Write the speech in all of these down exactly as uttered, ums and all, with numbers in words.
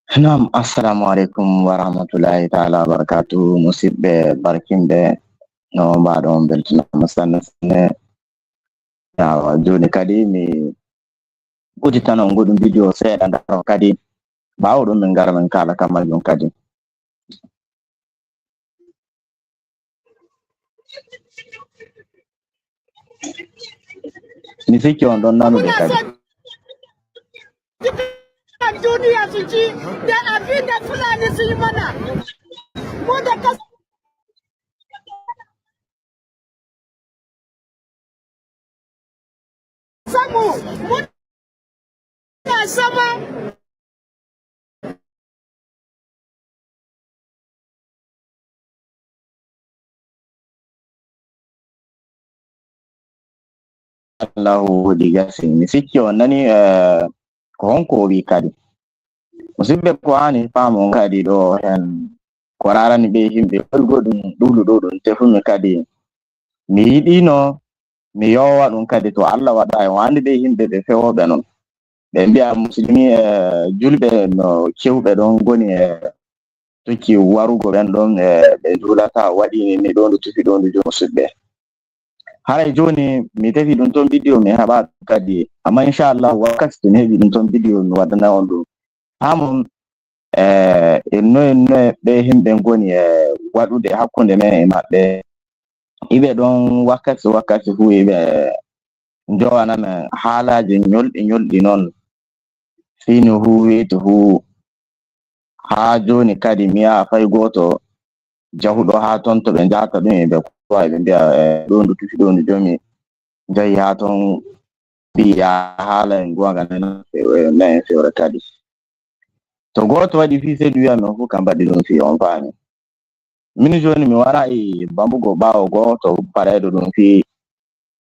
Naam, assalamu aleykum wa rahmatullahi taala wa barakatuhu. Musidɓe barkinɓe, no mbaɗon? Beltanaama sanne sanne. Awa, jooni kadi mi udditano on goɗɗum vidéo seeɗa, ndaron kadi. Ɓaawo ɗum min ngara min kaala ka majjum kadi. Mi sikki on ɗon nanude kadi. Duniya su ji da abin da Fulani sun yi mana. Mu da kas- samu, muna sama. Allahu woodi gasi. Mi sikki on nani, eh, ko honko o wi kadi. Musidɓe, ko haani faamon kadi ɗo hen, ko rarani ɓe yimɓe waɗugo ɗum ɗuɗu ɗo ɗum, tefumi kadi. Mi yiɗino mi yowa ɗum kadi, to Allah waɗa e wandi ɓe yimɓe ɓe fewoɓe non. Ɓe mbiya musulmi, eh, julɓe no kewɓe ɗon ngoni e tokki warugo ɓen ɗon, eh, ɓe julata, waɗi ni, ni ɗo ndu tufi ɗo ndu jomo suɓɓe. Haray jooni mi tefi ɗum ton vidéo mi heɓa kadi, amma inchallah wakkati to mi heɓi ɗum ton vidéo mi waddana on ɗum. Faamon, eh, e noye, noye ɓe yimɓe ngoni e waɗude hakkunde men e maɓɓe. Iɓe ɗon wakkati, wakkati fuu iɓe njowana men haalaaji ñolɗi, ñolɗi non. Fii no huuwi to huu. Haa jooni kadi mi yi'aa fay gooto jahuɗo haa ton to ɓe njahata ɗum, e ɓe kuwa, e ɓe mbiya, eh, ɗo ndu tufi, ɗo ndu jomi. Njahi haa ton mbiya haala en goonga nan, nan en fewre kadi. To gooto waɗi fii seeɗa wi'a men fuu ka mbaɗi ɗum fii on faami. Min jooni mi wara e bambugo ɓaawo goo to pareedo ɗum fii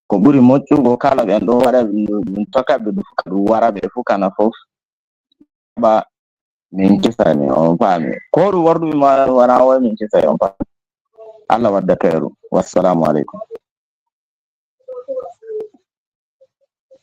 ko ɓuri moƴƴugo kala ɓen ɗon waɗa ɗum tokka ɓe ɗum fuka ɗum wara ɓe fukana fof. Ba min kisani on faami. Ko ɗum warɗumi ma wona o min kisani on faami. Allah wadda kayru. Wassalamu aleykum.